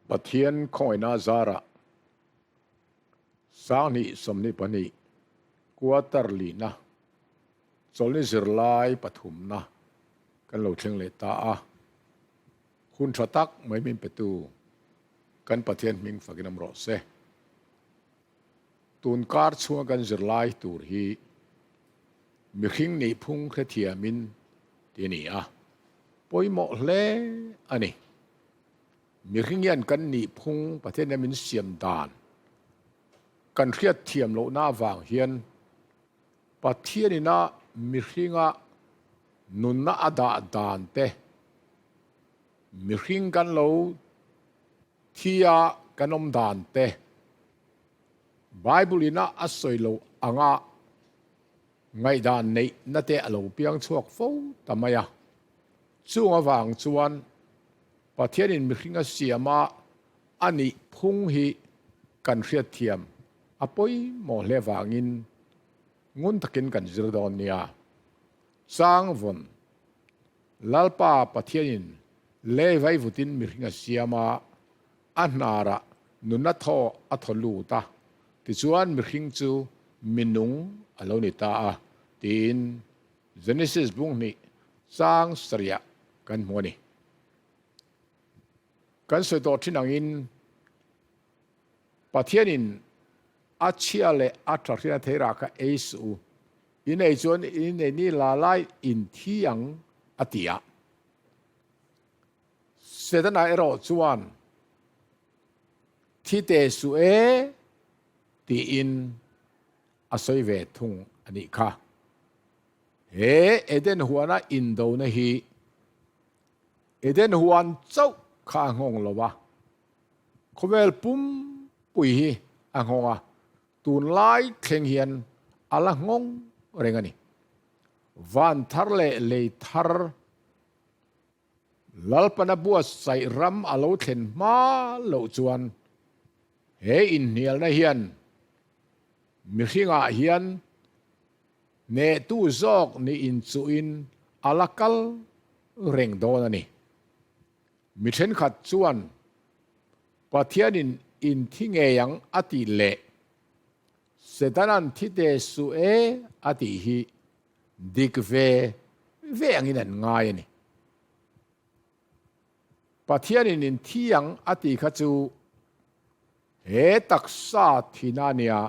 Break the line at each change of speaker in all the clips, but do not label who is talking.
Pathian khawngaihna zarah 2022 quarter lihna chawlhni zirlai pathumna kan lo thleng leh ta a, hun tha tak mai min petu kan Pathian hming fakin awm rawh se. Tun kar chhunga kan zirlai tur hi mihring nihphung hrethiamin ti a ni a, pawimawh hle a ni. Mihring hian kan nihphung Pathian hian min siam dan kan hriat thiam lohna avang hian Pathianina mihringa nunna a dah dan te, mihring kan lo Thia kan awm dan te Bible in a a sawi lo anga ngaihdan neih na te a lo piang chhuak fo ta mai a. Chung avang chuan Pathian in mihring a siam a a nih phung hi kan hriatthiam a pawimawh hle vangin ngun takin kan zir dawn nia. Chang vawn Lalpa Pathianin lei vaivutin mihring a siam a, a hnarah nunna thaw a thaw lut a, tichuan mihring chu minung a lo ni ta a, tiin Genesis bung hnih chang sarih kan hmu a ni. Kan sawi tawh thin angin Pathianin a chhia leh a tha hriat thei rah kha ei suh u, In ei chuan in ei ni la lai in thi ang a ti a. Setana erawh chuan thi te suh e tiin a sawi ve thung a nih kha. He Eden huana indona hi Eden huan chauh kha a nghawng lo a, khawvel pumpui hi a nghawng a. Tunlai thleng hian a la nghawng reng a ni. Van thar leh lei thar Lalpana buatsaih ram a lo thlen hma loh chuan he inhnialna hian mihringah hian hnehtu zawk ni inchuhin a la kal reng dawn a ni. Mi thenkhat chuan Pathianin in thi ngei ang a tih leh Setana'n thi te suh e a tih hi dik ve ve angin an ngai a ni. Pathianin in thi ang a tih kha chu he taksa thina a nia,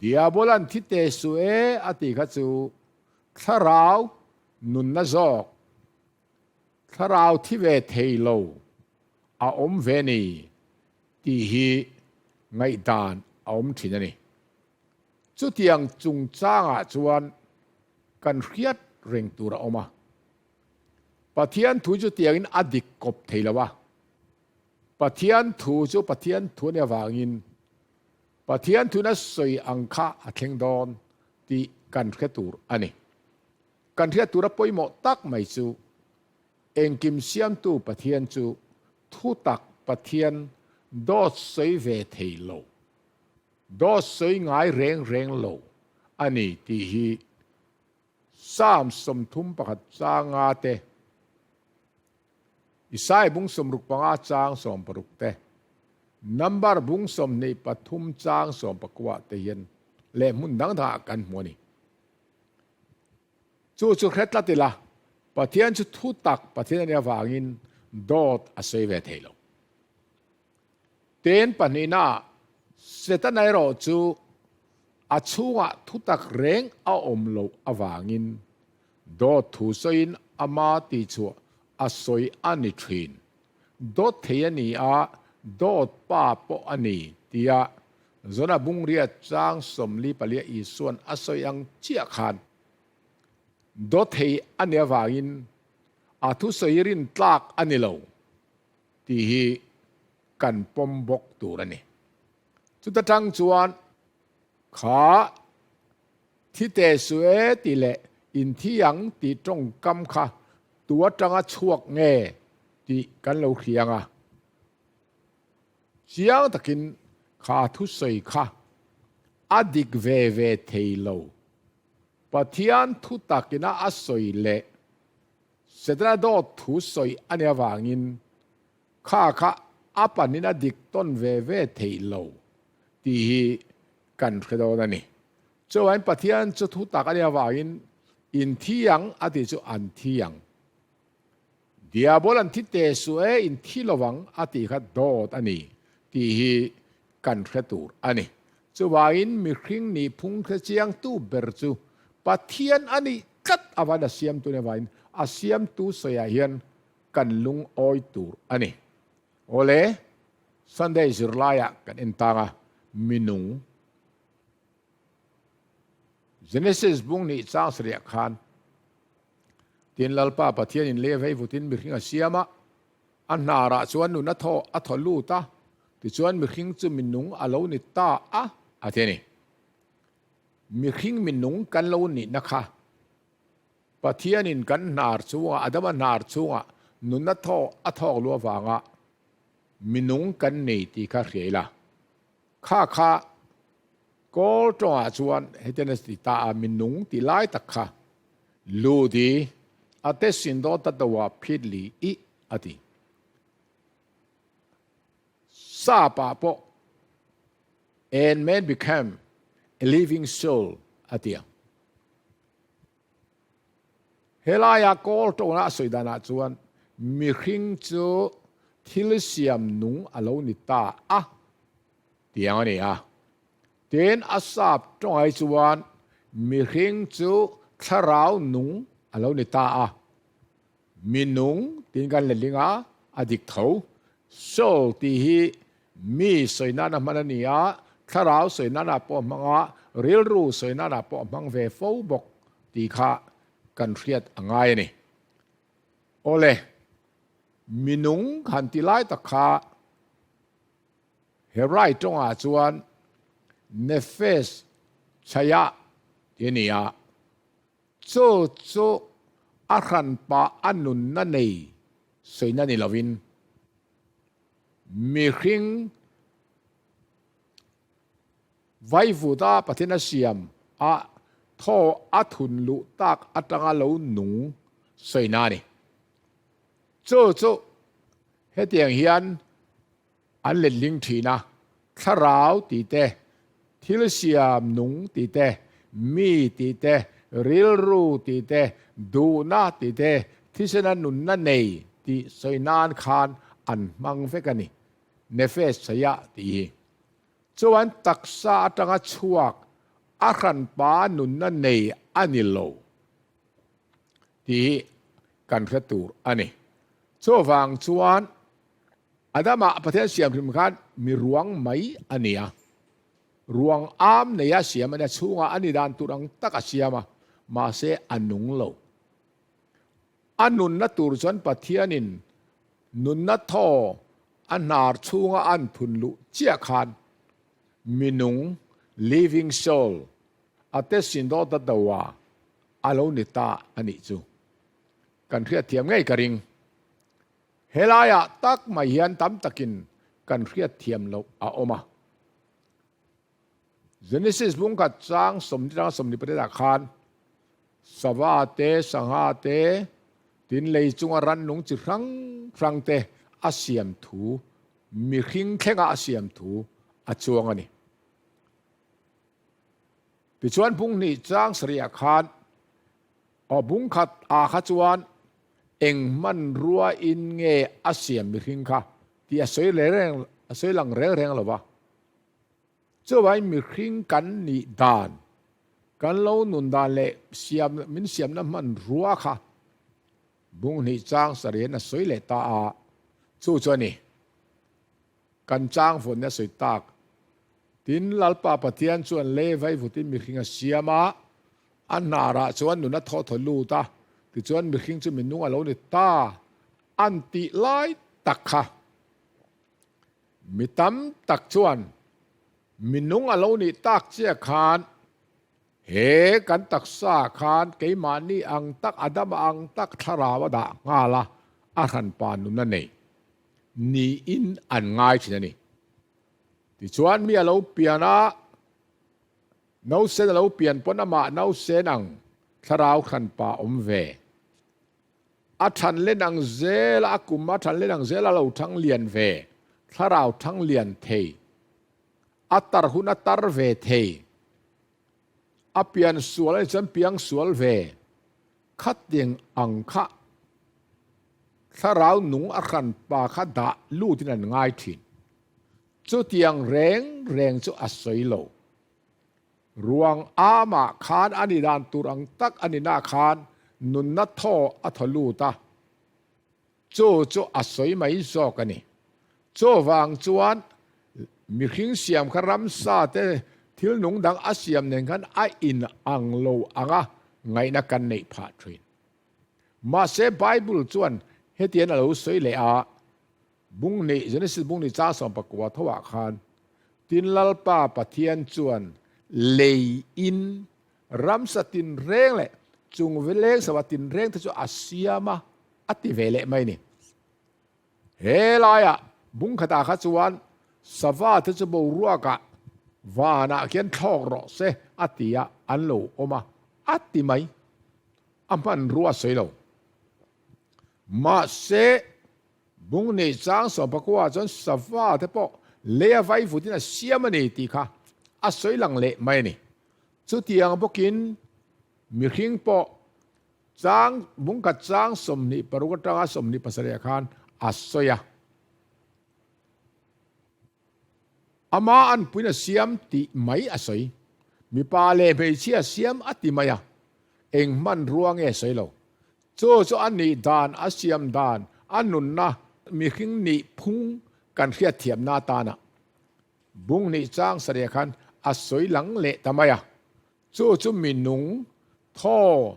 Diabola'n thi te suh e a tih kha chu thlarau nunna zawk Thlarau thi ve thei lo a awm ve ni tih hi ngaihdan a awm thin a ni. Chutiang chungchangah chuan kan hriat reng tur a awm a. Pathian thu chutiangin a dik kawp thei lo a. Pathian thu chu Pathian thu a nih avangin Pathian thuin a sawi ang kha a thleng dawn tih kan hre tur a ni. Kan hriat tura pawimawh tak mai chu engkim siamtu Pathian chu thutak Pathian dawt sawi ve thei lo, dawt sawi ngai reng reng lo a ni tih hi Psalm 31 changa te, Isai bung 65 chang 16 te, Number bung 23 chang 19 te hian leh hmun dang dangah kan hmu a ni. Chu chu hre tlat ila, Pathian chu thu tak Pathian a nih avangin dawt a sawi ve thei lo. Ten pahnihnaah Setana erawh chu a chhungah thu tak reng a awm loh avangin dawt thu sawiin ama tihchhuah a sawi a ni thin. Dawt thei a ni a, dawt pa pawh a ni tia Zona bungria chang 44 Isuan a sawi ang chiah khan dawt thei a nih avangin a thusawi rin tlak a ni lo tih hi kan pawm bawk tur a ni. Chuta tang chuan kha thi te su e tih leh inthi ang tih tawngkam kha tu atanga chhuak nge tih kan lo hriang a. Chiang takin kha thusawi kha a dik ve ve thei lo. Pathian thu takina a sawi leh Setana dawt thu sawi a nih avangin Kha kha a panin a dik tawn ve ve thei lo tih hi kan hre dawn a ni. Chuan Pathian chu thu tak a nih avangin in thi ang a tih chu an thi ang. Diabol an thi teh suh e, in thi lovang a tih kha dawt a ni tih hi kan hre tur a ni. Chuvangin mihring nih phung hre chiangtu ber chu Pathian a nih tlat avan a siamtu nih avangin a siamtu sawiah hian kan lungawi tur a ni. Awle, Sunday zirlaiah kan en tang a, minung Genesis bung nih chang sarih khan Tin Lalpa Pathianin lei vei vutin mihring a siam a, a hnarah chuan nun a thaw a thaw lut a, tichuan mihring chu minung a lo ni ta a, a ti a ni. Mihring minung kan lo nihna kha Pathianin kan hnar chungah, Adama hnar chungah nun a thaw a thawk lu avanga minung kan nei tih kha hria ila. Kha kha Kawl tawngah chuan hetian a ti ta a, minung ti lai tak kha Ludi a te sin dawn ta doa phit li i a ti. Sap ah pawh And man became a living soul a ti ang. Helaia Kawl tawngah a sawi danah chuan mihring chu thil siam nung a lo ni ta a tiang a ni a. Tin, a sap tawngah hi chuan mihring chu thlarau nung a lo ni ta a. Mi nung tiin kan letling a, a dik tho. Soul tih hi mi sawi nana hman a ni a, thlarau sawi nana pawh a hmang a, rilru sawi nana pawh a hmang ve fo bawk tih kha kan hriat a ngai a ni. Awle, mi nung han ti lai tak kha Hebrai tawngah chuan Nephesh chhaya tih a ni a, Chu chu a hranpa a nunna nei sawina ni lovin mihring vaivuta Pathian a siam a thaw a thun luh tak atanga lo nung sawina a ni. Chu chu hetiang hian An letling thin a, thlarau tih te, thil siam nung tih te, mi tih te, rilru tih te, duhna tih te, thisena nunna nei tih sawi nan khan an hmang vek a ni. Nefesh chhaiah tih hi chuan taksa atanga chhuak a hranpa nunna nei a ni lo tih hi kan hre tur a ni. Chuvang chuan Adama Pathian siam hrim khan mi ruang mai a ni a, ruang am neia siam a ni a, chhungah a ni dan tur ang tak a siam a, mahse a nung lo. A nunna tur chuan Pathianin nunna thaw a hnar chhunga an thun luh chiah khan mi nung, living soul, a te sin dawt a do a, a lo ni ta a nih chu. Kan hriatthiam ngei ka ring. Helaiah tak mai hian tam takin kan hriatthiam loh a awm a. Genesis bungkhat chang sawmni tanga sawmni pariatah khan sava te, sangha te, tin lei chunga rannung chi hrang hrang te a siam thu, mihring thlenga a siam thu a chuang a ni. Tichuan bunghnih chang sarihah khan Aw bungkhat ah kha chuan eng hmanrua in nge a siam mihring kha tih a sawi reng reng a sawi lang reng reng lo va. Chuvangin mihring kan nih dan, kan lo nun dan leh siam min siamna hmanrua kha bunghnih chang sarih in a sawi leh ta a, chu chu a ni. Kan chang vawn a sawi tak. Tin, Lalpa Pathian chuan lei vaivutin mihring a siam a, a hnarah chuan nun a thaw thaw lut a, tichuan mihring chu minung a lo ni ta an tih lai tak kha. Mi tam tak chuan minung a lo nih tak chiah khan he kan taksa khan keimahni ang tak Adama ang tak thlarau a dah nghal a, a hranpa nun a nei. Niin an ngai thin a ni. Tichuan mi a lo pian a, nausen a lo pian pawn amah nausen ang thlarau hranpa awm ve. A than len ang zel a, a kum a than len ang zel a lo thang lian ve, thlarau thang lian thei, a tar hun a tar ve thei, a pian sual a nih chuan piang sual ve, khatiang ang kha thlarau nung a hranpa kha dah lutin an ngai thin. Chutiang reng reng chu a sawi lo. Ruang amah khan a ni dan tur ang tak a ni na khan nunna thaw a thaw lut a, chu chu a sawi mai zawk a ni. Chuvang chuan mihring siam kha ramsa te thil nung dang a siam nen khan a in ang lo anga ngaihna kan neih phah thin. Mahse Bible chuan hetian a lo sawi leh a, Bung nih, Genesis bung nih chang 19 tho ah khan, Tin Lalpa Pathian chuan lei in ramsa tinreng leh chung leng sava tinreng te chu a siam a, a ti ve leh mai ni. He laiah bung khatah kha chuan sava te chu boruakah vanah khian thlawk rawh se a ti a, an lo awm a, a ti mai. A hmanrua a sawi lo. Mahse, bung nei chang 19 chuan sava te pawh lei a vai vutin a siam a ni tih kha a sawi lang leh mai a ni. Chutiang bawkin mihring pawh chang bung khat chang 26 atanga 27 ah khan a sawi a. Ama anpuiin a siam tih mai a sawi. Mipa leh hmeichhia siam a ti mai a, eng hmanrua nge sawi lo. Chu chu a nih dan, a siam dan, a nunna, mihring nih phung kan hriatthiamna atana bung nih chang sarih khan a sawi lang leh ta mai a. Chu chu minung thaw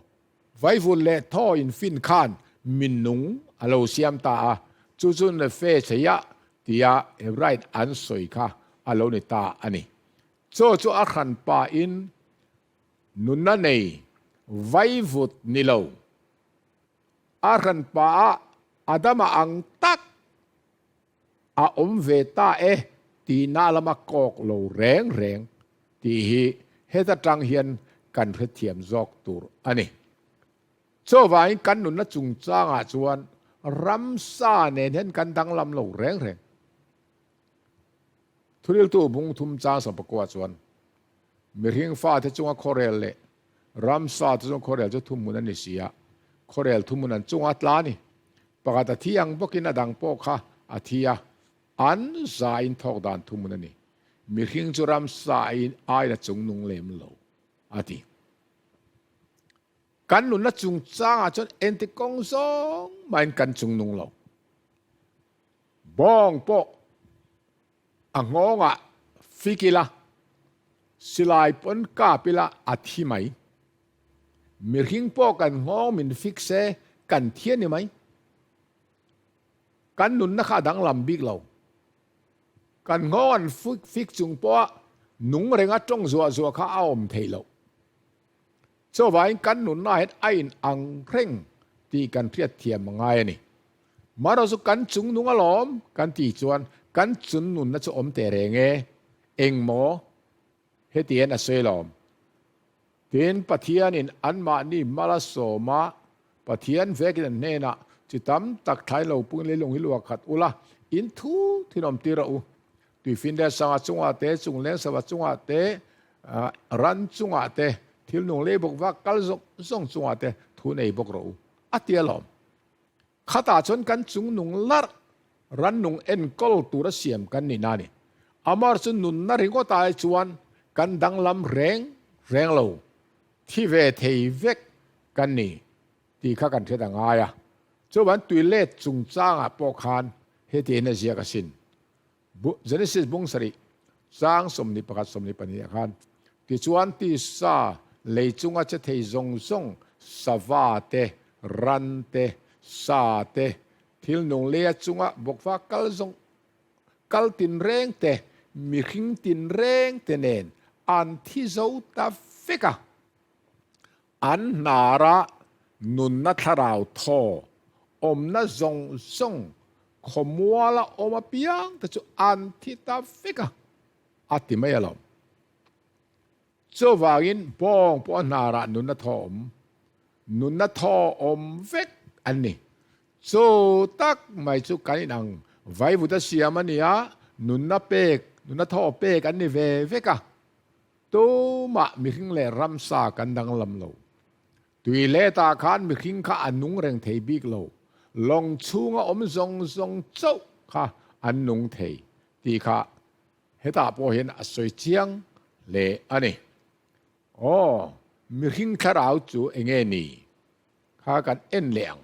Vaivun leh thaw infin khan minung a lo siam ta a, chu chu Nefesh-a tia Hebrain an sawi kha a lo ni ta a ni. Chu chu a hran pahin nunna nei vaivut ni lo, a hran paah Adama ang tak a awm ve ta e tihna lama kawk lo reng reng tih hi heta tang hian kan hrethiam zawk tur a ni. Chuvangin kan nunna chungchangah chuan ramsa nen hian kan danglam lo reng reng. Thuriltu bung thum chang 19 chuan mihring fate chunga khawrel leh ramsa te chunga khawrel chu thuhmun a ni si a, khawrel thuhmun an chunga tla a ni. Pakhat a thi ang bawkin a dang pawh kha a thi a, an zain thawk dan thuhmun a ni. Mihring chu ramsa aiin a chungnung lem lo, a ti. Kan nunna chungchangah chuan engti kawng zawng mahin kan chungnung lo. Bawng pawh a nghawngah fik ila, silai pawn kap ila a thi mai. Mihring pawh kan nghawng min fik se kan thi a ni mai. Kan nunna kha a danglam bik lo. Kan nghawng an fik chung pawha nung renga tawng zuah zuah kha a awm theih loh. Chuvangin kan nunna hian a in ang reng tih kan hriat thiam a ngai a ni. Marawh chu kan chung nung alawm kan tih chuan kan chun nunna chu awm teh reng e, engmaw heti hian a sawi alawm. Tin, Pathianin anmahni mal a sawm a, Pathian vekin an hnenah chi tam tak thlai lo pungin leilung hi luah khat ula, in thu thin awm tir rawh u. Tuifinriat sangha chungah te, chungleng sava chungah te, ran chungah te, thil nung lei bawk vak kal zawng zawng chungah te thu nei bawk rawh u, a ti alawm. Khatah chuan kan chung nung larh rannung enkawl tura siam kan nih na a ni. Amar chu nunna ringawt ai chuan kan danglam reng reng lo, thi ve thei vek kan ni tih kha kan hriat a ngai a. Chuvan tui let chungchangah pawh khan hetiang a ziak asin. Genesis bung sarih chang 21 22 ah khan, Tichuan tisa lei chunga che thei zawng zawng, sava te, ran te, sa te, thil nung leia chunga bawkva kal zawng kal tinreng te, mihring tinreng te nen an thi zo ta vek a. An hnara nunna thlarau thaw awmna zawng zawng khawmuala awm apiang te chu an thi ta vek a, a ti mai alawm. Chuvangin bawng pawh a hnarah nunna thaw awm, nunna thaw awm vek an ni. Chu tak mai chu kan inang vaivut a siam a ni a, nunna pek, nunna thaw pek an ni ve vek a. Tumah mihring leh ramsa kan danglam lo. Tui letah khan mihring kha a nung reng thei bik lo, lawng chhunga awm zawng zawng chauh kha an nung thei tih kha hetah pawh hian a sawi chiang hle a ni. Aw, mihring thlarau chu enge ni? Kha kan en leh ang.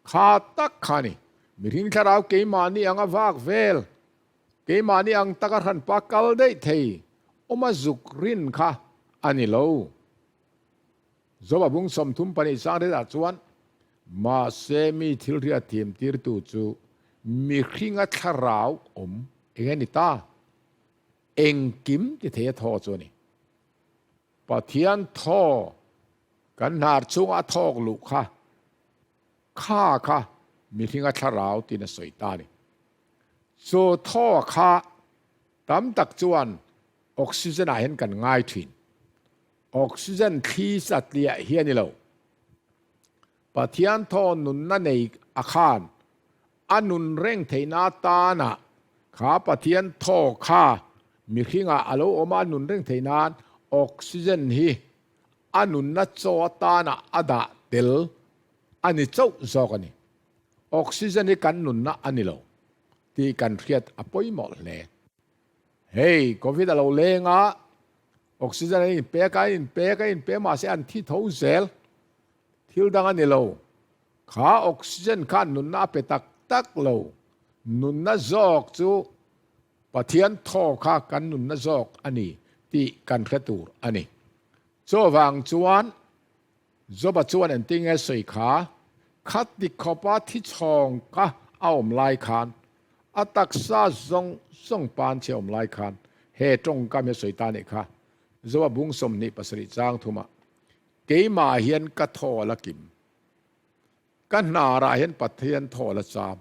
Kha tak kha ni. Mihring thlarau keimahni anga vak vel, keimahni ang taka hranpa kal daih thei awma zuk rin kha a ni lo. Joba bung 32 sang retah chuan, Mahse mi thil hriat thiam tirtu chu mihringa thlarau awm eng a ni ta? Engkim ti thei a thaw chu a ni. Pathian thaw kan hnar chunga a thawk luh kha, kha kha mihringa thlarau tiin a sawi ta a ni. Chu thaw kha tam tak chuan oxygen ah hian kan ngai thin. Oxygen thli satliah hi a ni lo. Pathian thaw nunna nei a khan A nun reng theihna atana kha Pathian thaw kha mihringah a lo awm a, a nun reng theih nan oxygen hi a nunna chaw atana a dah tel a ni chauh zawk a ni. Oxygen hi kan nunna a ni lo tih kan hriat a pawimawh hle. Hei Covid a lo leng a, oxygen an inpek a, an inpek a, an inpek mahse an thi tho zel. Thil dang a ni lo. Kha oxygen khan nunna a pe tak tak lo. Nunna zawk chu Pathian thaw kha kan nunna zawk a ni tih kan hre tur a ni. Chuvang chuan Joba chuan engtin nge sawi kha, Khati khawpa thi chhawng ka a awm lai khan, a taksa zawng zawng pan chhe awm lai khan he tawngkam hi a sawi ta a nih kha. Joba bung 27 chang thumah Keimah hian ka thaw la kim. Ka hnarah hian Pathian thaw la cham.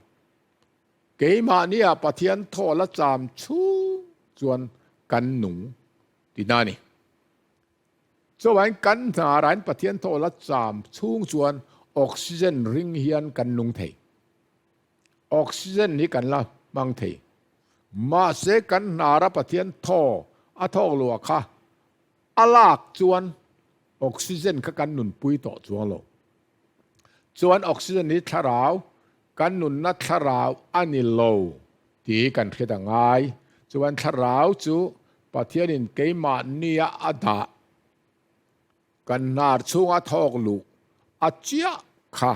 Keimahniah Pathian thaw la cham chhung chuan kan nung tihna a ni. Chuvain kan hnarah hian Pathian thaw la cham chhung chuan oxygen ring hian kan nung thei. Oxygen hi kan la hmang thei. Mahse kan hnara Pathian thaw a thawk luah kha A lak chuan oxygen kha kan nunpui tawh chuang lo. Chuan oxygen hi thlarau, kan nunna thlarau a ni lo tih kan hriat a ngai. Chuan thlarau chu Pathianin keimahnia a dah, kan hnar chhunga thawk luh a chiah kha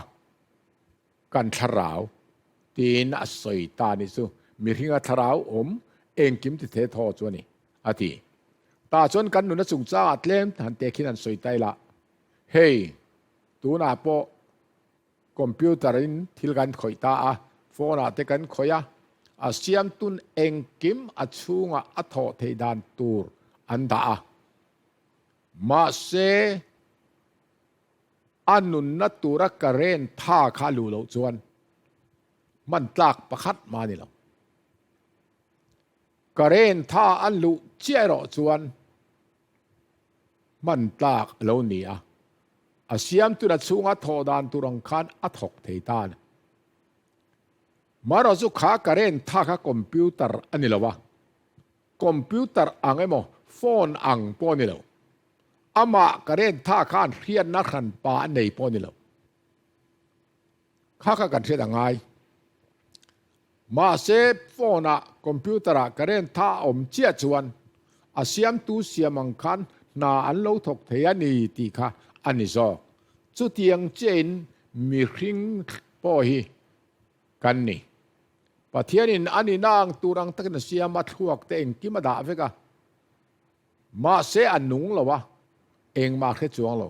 kan thlarau tiin a sawi ta a nih chu. Mihringa thlarau awm engkim ti the thaw chu a ni. A ti. Tah chuan kan nuna chungchangah tlem han te khin an sawi ta ila, hei tunah pawh computer in thil kan khawih ta a, phone ah te kan khawih a, a siam tun engkim a chhungah a thawh theih dan tur an dah a. Mahse a nunna tura current tha kha a luh loh chuan hman tlak pakhat mah a ni lo. Current tha a luh chiah erawh chuan hman tlak a lo ni a, a siamtuna chhunga thawh dan tur ang khan a thawk thei ta a ni. Marawh chu kha current tha kha computer a ni lo a, computer ang emaw phone ang pawh a ni lo. Amah current tha khan hriatna hranpa a nei pawh a ni lo. Kha kha kan hriat a ngai. Mahse phone ah computer ah current tha a awm chiah chuan a siamtu siam ang khan hna an lo thawk thei a ni tih kha a ni zawk. Chutiang chiahin mihring pawh hi kan ni. Pathianin a nihna ang tur ang takin a siam a, thluak te engkim a dah vek a. Mahse a nung lo a, engmah hre chuang lo.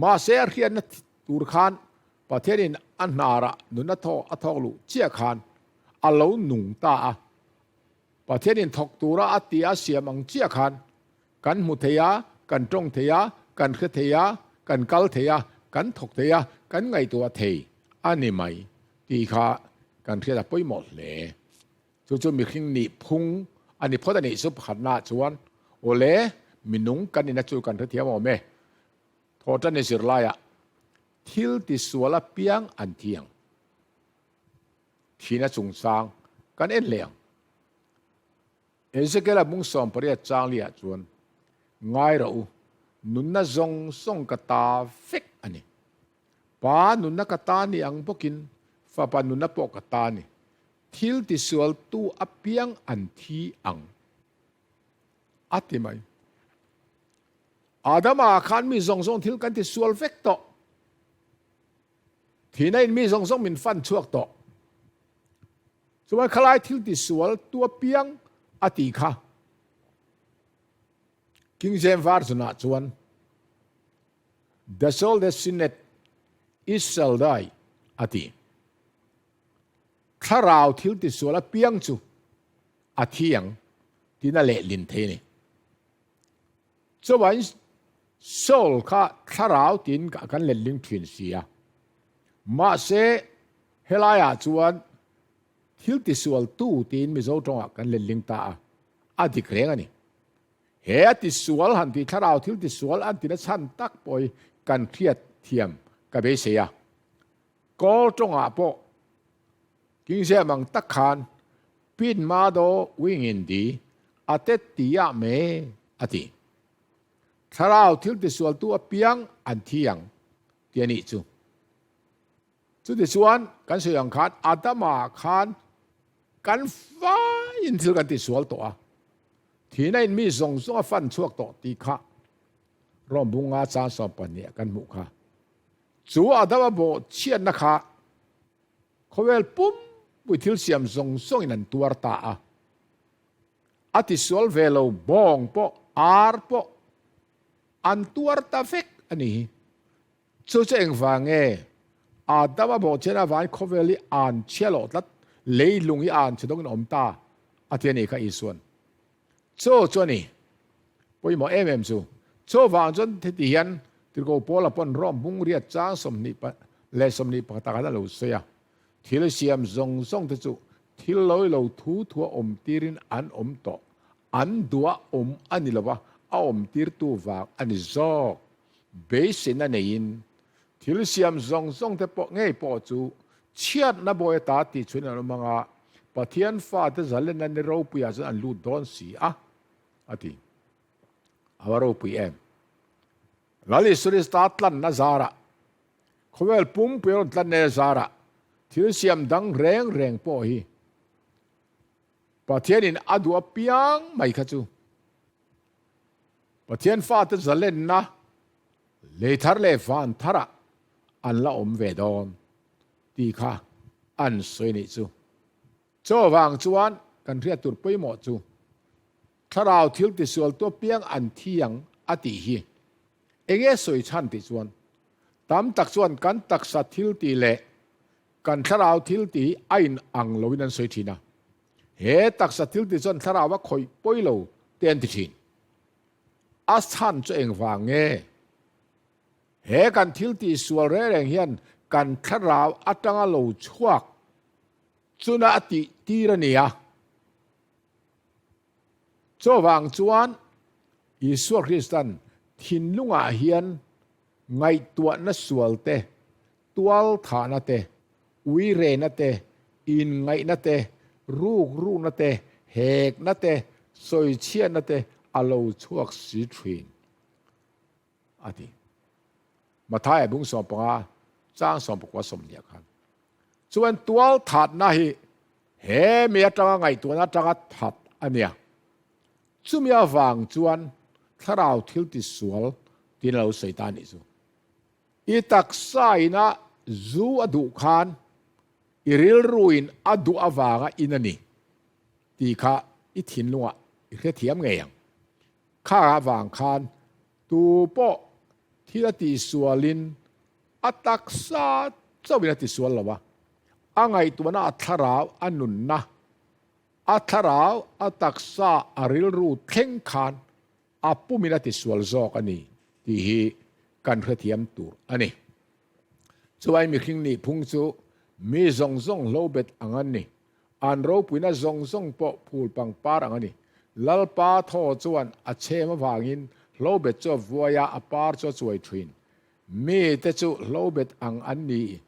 Mahse a hriatna tur khan Pathianin a hnarah nuna thawk a thawk luh chiah khan a lo nung ta a. Pathianin thawk tura a ti a siam ang chiah khan kan hmu thei a, kan tawng thei a, kan hre thei a, kan kal thei a, kan thawk thei a, kan ngaihtuah thei a ni mai tih kha kan hriat a pawimawh hle. Chu chu mihring nih phung a ni phawt a nih chu pakhatnaah chuan awle minung kan nihna chu kan hrethiam awm e. Thawhṭan i zirlaiah. Thil tisual apiang an thi ang. Thihna chungchang kan en leh ang. Ezekiela bung 18 chang liah chuan, Ngai rawh u, nunna zawng zawng ka ta vek a ni. Pa nunna ka ta ni ang bawkin fapa nunna pawh ka ta ni. Thil tisualtu apiang an thi ang, a ti mai. Adama khan mi zawng zawng thil kan tisual vek tawh. Thihna in mi zawng zawng min fan chhuak tawh. Chuan khalai thil tisual tu apiang a tih kha. King James Version ah chuan The soul that sinneth it shall die a ti. Thlarau thil tisual apiang chu a thi ang tiin a lehlin thei a ni. Chuan soul kha thlarau tiin kan letling thin si a. Mahse helaiah chuan thil tisual tu tiin Mizo tawngah kan letling ta a, a dik reng a ni. He a tisual han tih thlarau thil tisual an tina chhan tak pawh hi kan hriat thiam ka beisei a. Kawl tawngah pawh King James ang tak khan Pin ma do wingin di a tet ti ah me a ti. Thlarau thil tisualtu apiang an thi ang ti a nih chu. Chutichuan kan sawi ang khan Adama khan kan faiin thil kan tisual tawh a, thihna in mi zawng zawng a fan chhuak tawh tih kha Rom bunga chang 12 ah kan hmuh kha. Chu Adama bawh chhiatna kha Khawvel pumpui thil siam zawng zawngin an tuar ta a. A tisual ve lo bawng pawh, ar pawh an tuar ta vek a ni hi. Chu chu engvang nge? Adama bawhchhian avangin khawvel hi an chhia loh tlat, leilung hi an chhe dawngin a awm ta a ti a ni kha Isuan. Chu chu a ni pawimawh em em chu. Chuvang chuan heti hian Tirhkoh Paula pawn Rome bung riat chang 20 leh 21 ah khan a lo sawi a, Thil siam zawng zawng te chu thil lawi lo thu thua awm tirin an awm tawh, an duah awm a ni lo va, a awm tirtu vang a ni zawk. Beiseina neiin thil siam zawng zawng te pawh ngei pawh chu chhiatna bawi ata tih chhuin an awm ang a, Pathian fate zalenna ni ropuiah chuan an lut dawn si a, a ti. A va ropui em! Lal Isu Krista tlanna zarah, khawvel pumpui a rawn tlanna zarah thil siam dang reng reng pawh hi Pathianin a duh apiang mai kha chu Pathian fate zalenna lei thar leh van tharah an la awm ve dawn tih kha an sawi nih chu. Chaw vang chuan kan hriat tur pawimawh chu thlarau thil tisual tu apiang an thi ang a tih hi enge sawi chhan tih chuan tam tak chuan kan taksa thil tih leh kan thlarau thil tih hi a in ang loin an sawi thin a. He taksa thil tih chuan thlarau a khawih pawi lo te an ti thin. A chhan chu engvang nge? He kan thil tih sual reng reng hian kan thlarau atanga lo chhuak chuna a tih tir a ni a. Chuvang chuan Isua Kristan thinlungah hian ngaihtuahna sual te, tualthahna te, uirehna te, inngaihna te, rukrukna te, hekna te, sawichhiatna te a lo chhuak si thin a ti. Mathaia bung 15 chang 19 20 khan chuan tual thatna hi he mi atanga ngaihtuahna atanga that a nia. Chumi avang chuan thlarau thil tisual tiin a lo sawi ta a nih chu. I taksa ina zu a duh khan i rilruin a duh avanga in a ni tih kha i thinlungah i hrethiam ngei ang. Kha avang khan tu pawh thil a tihsualin a taksa chauhin a tisual lo a, a ngaihtuahna a thlarau a nunna, a thlarau a taksa a rilru thleng khan a pumin a tisual zawk a ni tih hi kan hrethiam tur a ni. Chuai mihring nih phung chu mi zawng zawng hlobet ang an ni. An ropuina zawng zawng pawh phul pangpar ang a ni. Lalpa thaw chuan a chhem avangin hlobet chu a vuai a, a par chu a chuai thin. Mite chu hlobet ang an ni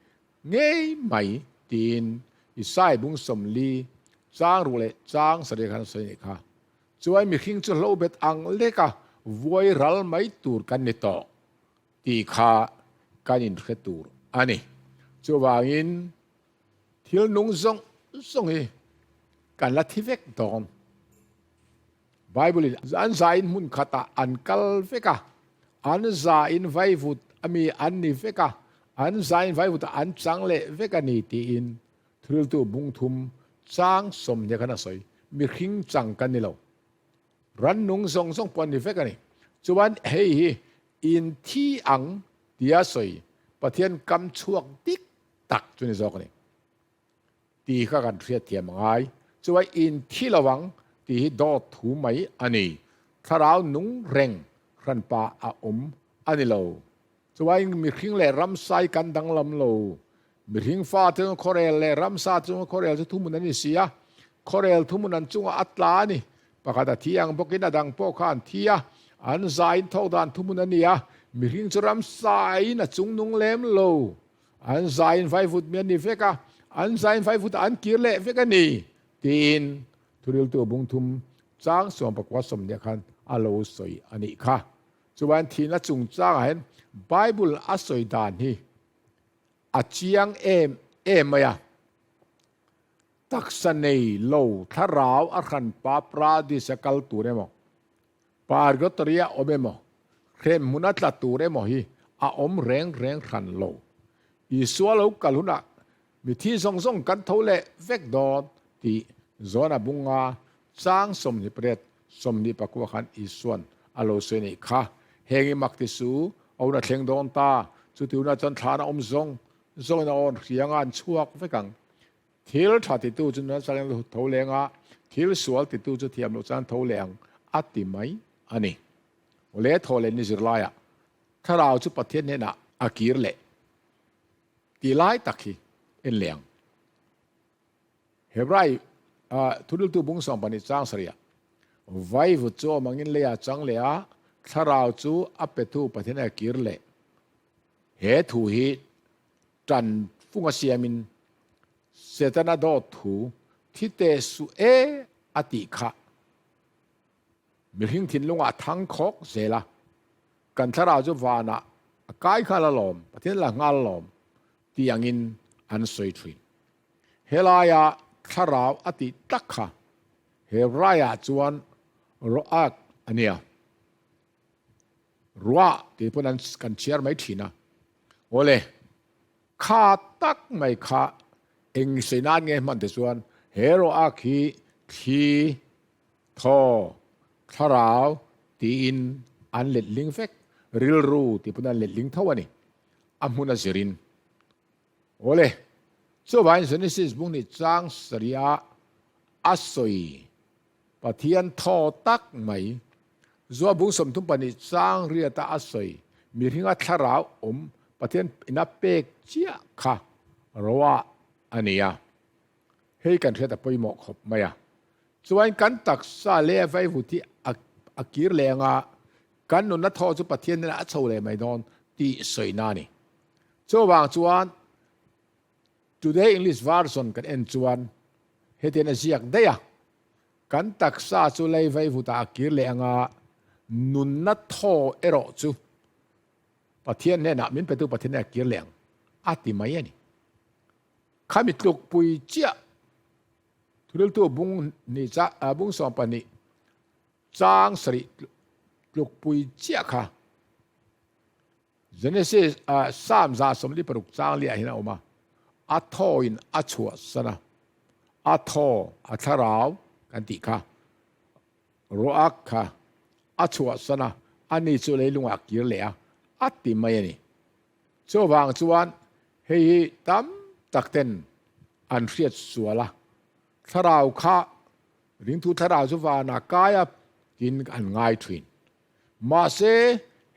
ngei mai tiin Isai bung 40 chang ruk leh chang 7 khan a sawi anih kha. Chuai mihring chu hlobet ang leka vuai ral mai tur kan ni tawh tih kha kan inhre tur a ni. Chuvangin thil nung zawng zawng hi kan la thi vek dawn. Bible in an zain hmun khatah an kal vek a, an zain vaivut ami an ni vek a, an zain vaivutah an chang leh vek a ni tiin Thuriltu bungthum chang 20 khan a sawi. Mihring chang kan ni lo. Rannung zawng zawng pawh an ni vek a ni. Chuan hei hi in thi ang tia sawi Pathian kam chhuak dik tak chu ni zawk a ni. Tih kha kan hriatthiam a ngai. Chuai in thi lo ang tih hi dawt thu mai a ni. Thlarau nung reng hranpa a awm a ni lo. Chuai mihring leh ramsai kan danglam lo. Mihring fa te chuan khuarel leh ramsa te chuan khuarel chu thuhmun an ni si a. Khuarel thuhmun an chungah a tla a ni. Pakhat a thi ang bawkin a dang pawh kha an thi a. An zaiin thawk dan thuhmun a ni a. Mihring chu ramsaiin a chung nung lem lo. An zain vaivut mi an ni vek a, an zain vaivut ah an kir leh vek a ni, tiin thuriltu bungthum chang 19 sawmhnih khan a lo sawi a nih kha. Chuan thihna chungchangah hian Bible a sawi dan hi a chiang em em mai a. Taksa nei lo thlarau a hranpa Pradis a kal tur emaw, Purgatory a awm emaw, hrem hmun a tla tur emaw hi a awm reng reng hran lo. Isua lo kal hunah mithi zawng zawng kan tho leh vek dawn tih Jona bunga chang 28, 29 khan Isua'n a lo sawi anih kha. Heng i mak ti su, a hun a thleng dawn ta, chuti hunah chuan thlan a awm zawng zawngin a awn hrianga an chhuak vek ang. Thil tha titu chu nasa in tho leng a, thil sual titu chu thiam loh chuan tho leh ang a ti mai a ni. Awle thaw leh ni zirlaiah thlarau chu Pathian hnenah a kir leh tih lai tak hi en leh ang. Hebrai thuriltu bung 12 chang sarihah vaivut chu awm angin leiah chang leh a, thlarau chu a petu Pathian hnenah a kir leh. He thu hi Tan funga siamin Setana dawt thu thi teh suh e a tih kha mihring thinlungah a thang khawk zel a, kan thlarau chu vanah a kai nghal alawm, Pathian la nghal alawm tih angin an sawi thin. Helaia thlarau a tih tak kha Hebraiah chuan Ro'ak a nia. Ruah tih pawn an kan chhiar mai thin a. Awle, kha tak mai kha eng sawi nan nge hman te chuan he ruah khi thli, thaw, thlarau tiin an let ling vek, rilru tih pawn an let ling tho a ni, a hmun a zirin. Awle, chuvangin Genesis bung ni chang sarih a a sawi Pathian thaw tak mai. Zua bung 32 chang riata a sawi mihringa thlarau awm Pathian ina pek chiah kha roa a ni a. Hei kan hriat a pawimawh khawp mai a. Chuan kan taksa leh vaivut hi a kir leh anga kan nunna thaw chu Pathian hnenah a chho leh mai dawn tih sawina a ni. Chuvang chuan Today English Version kan en chuan hetian a ziak daih a, Kan taksa chu lei vaivutah a kir leh anga nunna thaw erawh chu Pathian hnenah, min petu Pathian hnenah a kir leh ang a ti mai a ni. Khami tlukpui chiah thuriltu bung hnih cha bung 12 chang 7 tlukpui chiah kha Genesis Psalm 146 chang liah hian a awm a, a thawin a chhuahsan a, a thaw, a thlarau kan tih kha, ruak kha a chhuahsan a, ani chu leilungah a kir leh a, a ti mai a ni. Chuvang chuan hei hi tam tak ten an hriat sual a, thlarau kha, ringtu thlarau chu vanah kai a tiin an ngai thin. Mahse,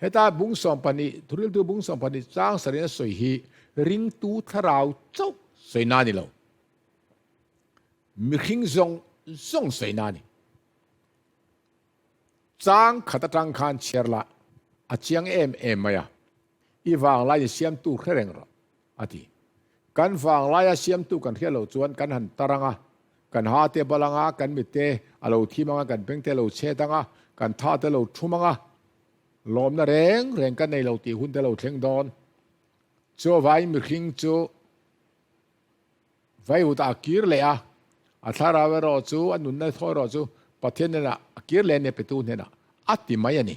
heta bung 12, thuriltu bung 12 chang sarin a sawi hi ringtu thlarau chauh sawina a ni lo. Mihring zawng zawng sawina a ni. Chang khat atang khan chhiar lah a chiang em em mai a. I vanglai in siamtu hre reng rawh, a ti. Kan vanglaia siamtu kan hriat loh chuan kan han tar ang a, kan ha te bal ang a, kan mit te a lo thim ang a, kan beng te a lo chhet ang a, kan tha te a lo thum ang a, lawmna reng reng kan nei lo tih hun te a lo thleng dawn. Chuvangin mihring chu Vaihutah a kir leh a, a thlarau erawh chu, a nunna thaw erawh chu Pathian hnenah a kir leh a ni, petu hnenah a ti mai a ni.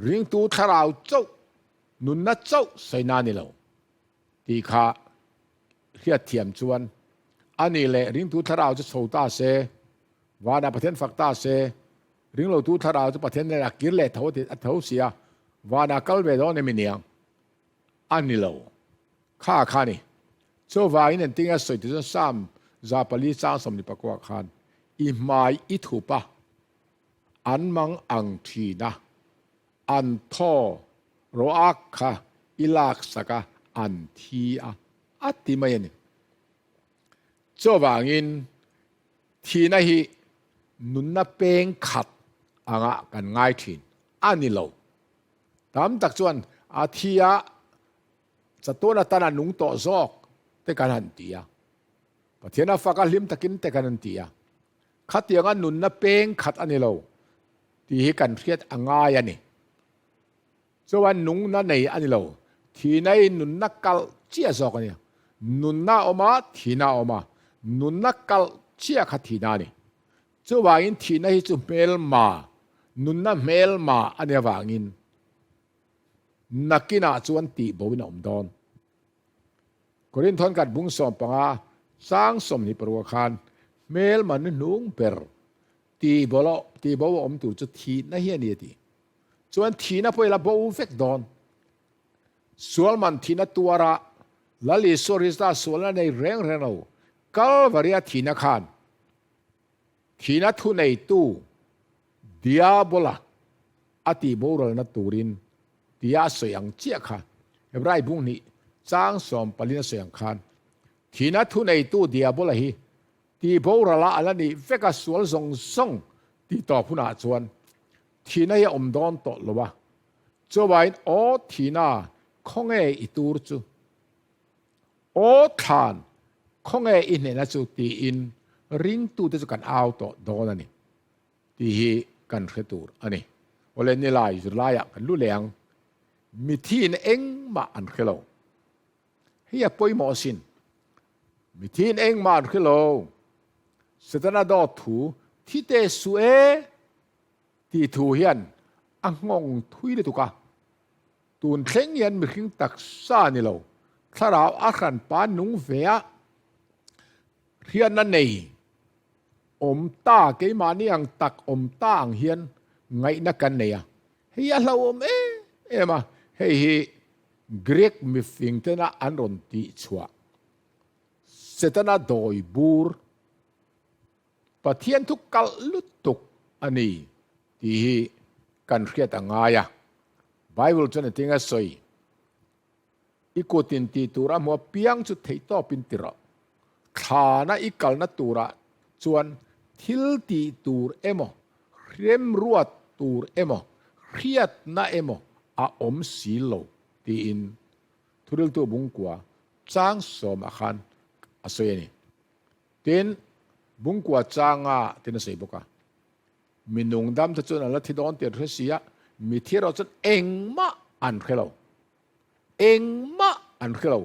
Ringtu thlarau chauh, nunna chauh sawi na a ni lo tih kha hriatthiam chuan a nih leh ringtu thlarau chu chho ta se, vanah Pathian fak ta se, ringlotu thlarau chu Pathian hnenah a kir leh tho a tho si a, vanah kal ve dawn em i niang? A ni lo. Kha kha a ni. Chuvangin engtinge sawi ti chuan Psalm 400 chang 29 khan i hmai i thup a, An mang ang thin a, an thaw rawak kha i laksak a, an thi a, a ti mai a ni. Chuvangin thihna hi nunna peng khat angah kan ngai thin a ni lo. Tam tak chuan a thi a, chatuan atan a nung tawh zawk te kan han ti a. Pathian a fak a hlim takin te kan han ti a. Khatianga nunna peng khat a ni lo tih hi kan hriat a ngai a ni. Chuan nungna nei a ni lo, thihna hi nunna kalh chiah zawk a ni. Nunna a awm a, thihna a awm a, nunna kalh chiah kha thihna a ni. Chuvangin thihna hi chu hmelma, nunna hmelma a nih avangin nakinah chuan tihboin a awm dawn. Korinthon kat bung 15 chang 26 khan hmelma nu hnung ber tihbo a awm tur chu thihna hi a ni a ti. Chuan thihna pawh ila bo vek dawn. Sual man thihna tuara Lal Isua Krista sualna nei reng reng lo Kalvaria thihna khan thihna thuneitu Diabola a tih boralna turin tia a sawi ang chiah kha Hebrai bung hnih chang 14 a sawi ang khan thihna thuneitu Diabola hi tih borala a la nih vek a sual zawng zawng tih tawp hunah chuan thihna hi a awm dawn tawh lo a, chuvain aw thihna khawnge i tur chu? Aw thlan khawnge i hnehna chu tiin ringtute chu kan au tawh dawn a ni. Tih hi kan hre tur a ni. Awle nilai zirlaiah kan lu leh ang. Mithiin engmah an hre lo. Hei a pawimawh asin. Mithiin engmah an hre lo. Setana dawt thu thi te suh e tih thu hian a nghawng thui lutuk a. Tun thleng hian mihring taksa ni lo, thlarau a hranpa nung ve a hriatna nei Awm ta, keimahni ang tak awm ta ang hian ngaihna kan nei a. Hei a hlauhawm em em a, hei hi Greek mifing tena an rawn tih chhuah Setana dawi bur, Pathian thu kalh lutuk a ni tih hi kan hriat a ngai a. Bible chuan engtin a sawi? I kutin tih tur a hmu apiang chu theihtawpin ti rawh. Thlana i kalna turah chuan thil tih tur emaw, remruat tur emaw, hriatna emaw a awm si lo tiin Thuriltu Bungkua chang sawmah khan a sawi a ni. Tin, Bungkua changa tin a sawi bawk a, Mi nungdam te chuan an la thi dawn tih an hre si a, mi thi erawh chuan engmah an hre lo. Engmah an hre lo.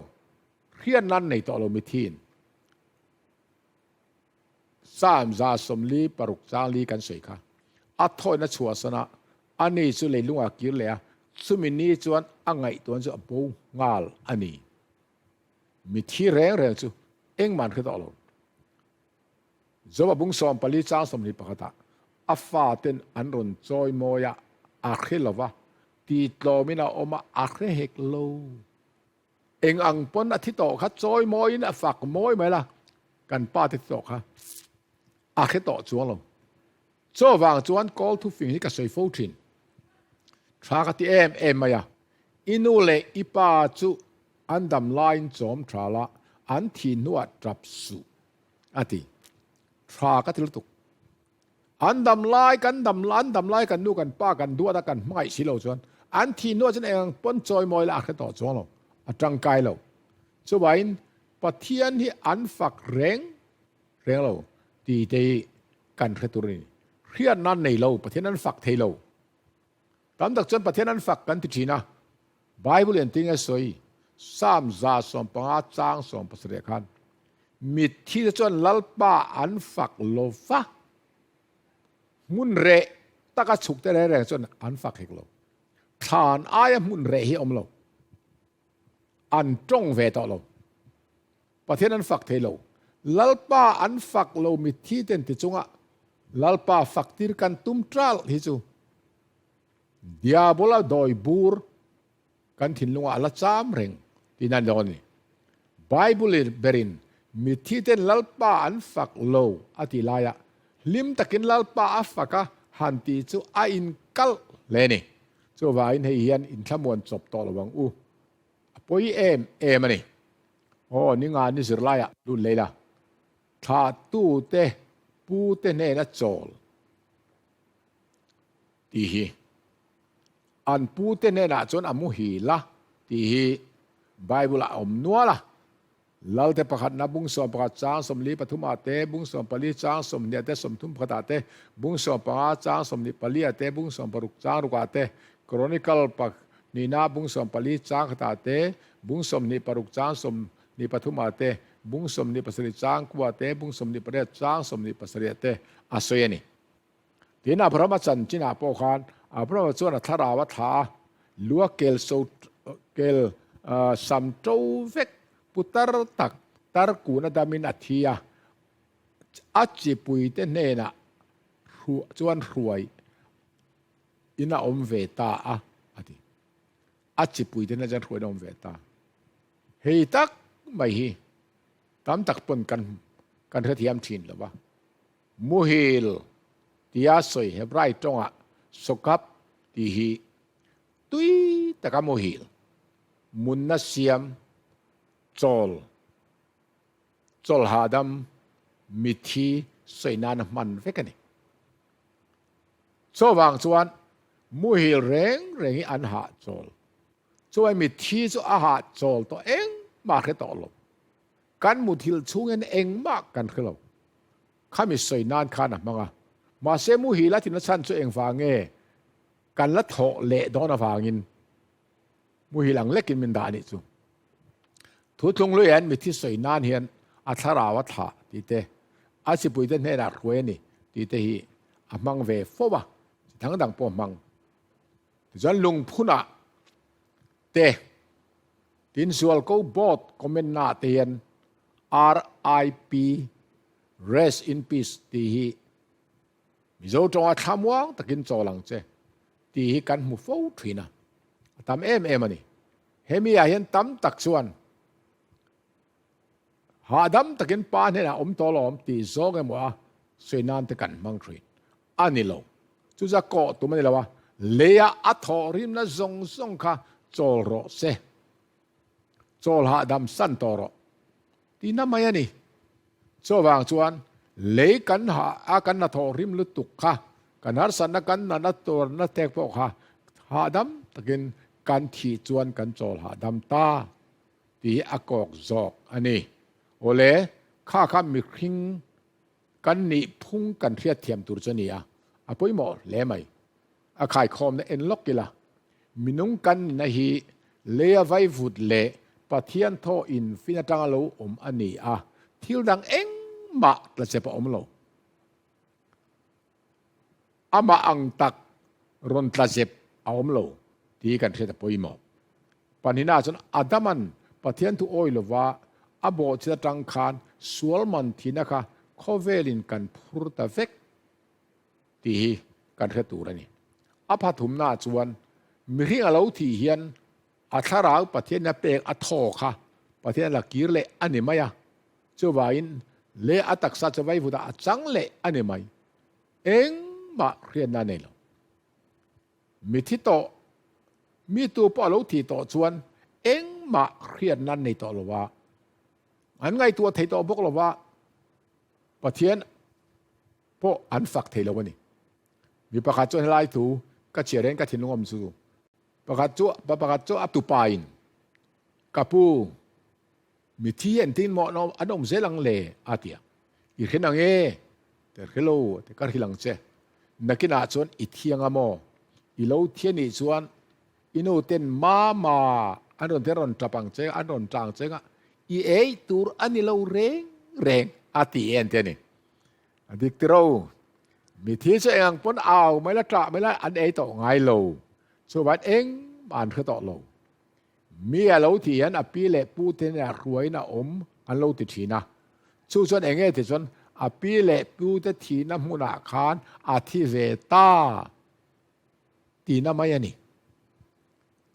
Hriatna an nei tawh lo mithiin. Psalm 46 chang li kan sawi kha. A thawina chhuahsan a, ani chu leilungah a kir leh a, chumi ni chuan a ngaihtuahna chu a bo nghal a ni. Mithi reng reng chu engmah an hre tawh lo. Joba bung 14 chang 21 ah a faten an rawn chawi mawi a, a hre lo va, ti tlawmin a awm a, a hre hek lo. Eng ang pawn a thi tawh kha chawi mawiin a fak mawi mai la, kan pa te thi tawh kha a hre tawh chuang lo. Chuvang chuan kawl thufing hi ka sawi fo thin. Tha ka ti em em mai a, i nu leh i pa chu an dam laiin chawm tha la, an thih hnuah tap suh a ti. Tha ka ti lutuk. An dam lai kan dam an dam lai kan nu kan pa kan duat a kan hmangaih si lo chuan. An thih hnuah chuan eng ang pawn chawimawi lah a hre tawh chuang lo, a tangkai lo. Chuvangin Pathian hi an fak reng reng lo tih te hi kan hre tur a ni. Hriatna an nei lo, Pathian an fak thei lo. Tam tak chuan Pathian an fak kan ti thin a, Bible in tinge sawi, Psalm 115 chang 17 khan, Mitthi te chuan Lalpa an fak lo va, hmun reh taka chhuk te reng reng chuan an fak hek lo. Thlan aia hmun reh hi a awm lo. An tawng ve tawh lo. Pathian an fak thei lo. Lalpa an fak lo mitthi ten ti chunga Lalpa fak tir kan tum tral hi chu Diabola dawi bur kan thinlungah a la cham reng tihna ni dawn a ni. Bible berin mitthi ten Lalpa an fak lo a tih laia hlim takin Lalpa a fak a han tih chu a inkalh hle a ni. Chuvangin hei hian inthlamuan chawp tawh lo ang u. A pawi em em a ni. Aw, ni nga ni zirlaiah lut lei la. Thlahtute pute hnena chawl tih hi an pute hnenah chuan a muhil a tih hi Bible-ah a awm nual a. Lalte pakhatna bung 11 chang 43 ah te, bung 14 chang 20 ah te, 31 ah te, bung 15 chang 24 ah te, bung 16 chang ruk ah te, Chronicle pahnihna bung 14 chang khat ah te, bung 26 chang 23 ah te, bung 27 chang kua te, bung 28 chang 27 ah te a sawi a ni. Tin, Abrahama chanchinah pawh khan Abrahama chuan a thlarau a thlah a, lua kel so kel sam to vek putar tak tar kun a damin a thi a, a chipuite hnenah chuan hruai in a awm ve ta a, a ti. A chipuite hnenah chuan hruai in a awm ve ta. Hei tak mai hi tam tak pawn kan kan hrethiam thin lo va. Muhil tia sawi Hebrai tawngah sokap tih hi tui taka muhil, munna siam, chawl, chawl hahdam, mithi sawi nana hman vek a ni. Chuvang chuan muhil reng reng hi an hahchawl. Chuai mithi chu a hahchawl tawh engmah hre tawh lo. Kan muthilh chhungin engmah kan hre lo. Khami sawi nan khan a hmang a. Mahse muhil a tina chhan chu engvang nge kan la thawh leh dawn avangin muhil ang lekin min dah a nih chu. Thuthlung hlui hian mithi sawi nan hian a thlarau a thlah tih te, a chipuite hnenah hruai a ni tih te hi a hmang ve fo a, chi dang dang pawh a hmang. Tichuan lungphunah te Tin Zualko Board comment na ah te hian RIP, Rest in Peace, tih hi Mizo tawnga thlamuang takin chawl ang che tih hi kan hmu fo thin a, a tam em em a ni. Hemi ah hian tam tak chuan hahdam takin pa hnenah awm tawh lawm tih zawng emaw a sawi nan te kan hmang thin a ni lo. Chu chu a kawh tum a ni lo a, leia a thawh rimna zawng zawng kha chawl rawh se, chawl hahdam san tawh rawh tihna mai a ni. Chuvang chuan lei kan hah a kan hna thawh rim lutuk kha, kan harsatna kan natna tuarna tek pawh kha hahdam takin kan thih chuan kan chawl hahdam ta tih hi a kawk zawk a ni. Awle, kha kha mihring Kan nih phung kan hriatthiam tur chu a ni a, a pawimawh hle mai. A khaikhawmna en lawk ila, minung kan nihna hi leia vaivut leh Pathian thaw infin atanga lo awm a ni a, thil dang engmah tlachep a awm lo. Amah ang tak rawn tlazep a awm lo tih kan hriat a pawimawh. Pahnihnaah chuan Adama'n Pathian thu awi lova a bawhchhit atang khan sual man thihna kha khawvelin kan phur ta vek tih hi kan hre tur a ni. A phathumnaah chuan mihring a lo thih hian a thlarau Pathianin a pek a thaw kha Pathian a la kir leh a ni mai a, chuvangin leh a taksa chu vaivutah a chang leh a ni mai. Engmah hriatna a nei lo. Mi thi tawh, mi tu pawh a lo thih tawh chuan engmah hriatna an nei tawh lo va, an ngaihtuah thei tawh bawk lo va, Pathian pawh an fak thei lo a ni. Mi pakhat chuan helai thu ka chhiar hian ka thinlung awm chu. Pakhat chu pa pakhat chu a tupa in ka pu mi thi hi engtin maw an awm an awm zel ang le a ti a. I hre nang e te hre lo te ka hrilh ang che. Nakinah chuan i thiang a maw? I lo thi anih chuan i nu ten mama an rawn ten rawn tap ang che an rawn tang che nga i ei tur a ni lo reng reng a ti en te a ni. A dik tiro. Mithi chu eng ang pawn au mai la ṭah mai la an ei tawh ngai lo. Chuvangin engmah an hre tawh lo. Mi a lo tih hian a pi leh pu te hnenah hruaiin a awm an lo ti ṭhin a. Chu chuan eng nge ti chuan a pi leh pu te thihna hmunah khan a thi ve ta tihna mai a ni.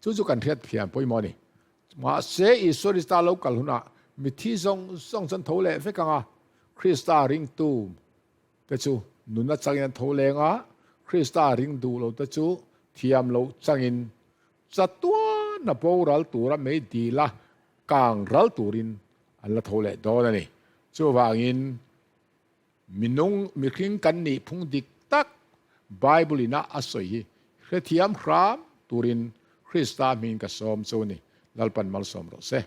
Chu chu kan hriat thiam pawimawh a ni. Mahse, Isua Krista lo kal hunah mithi zawng zawng chuan tho leh vek ang a, Krista ringtu te chu nunna changin an tho leng a, Krista ring duh lo te chu thiam loh changin chatuana boral tura mei dila kang ral turin an la tho leh dawn a ni. Chuvangin, Minung mihring kan nih phung dik tak Bible in a a sawi hi hrethiam hram turin Krista hmingin ka sawm chu ni. Lalpan malsawm rawh se.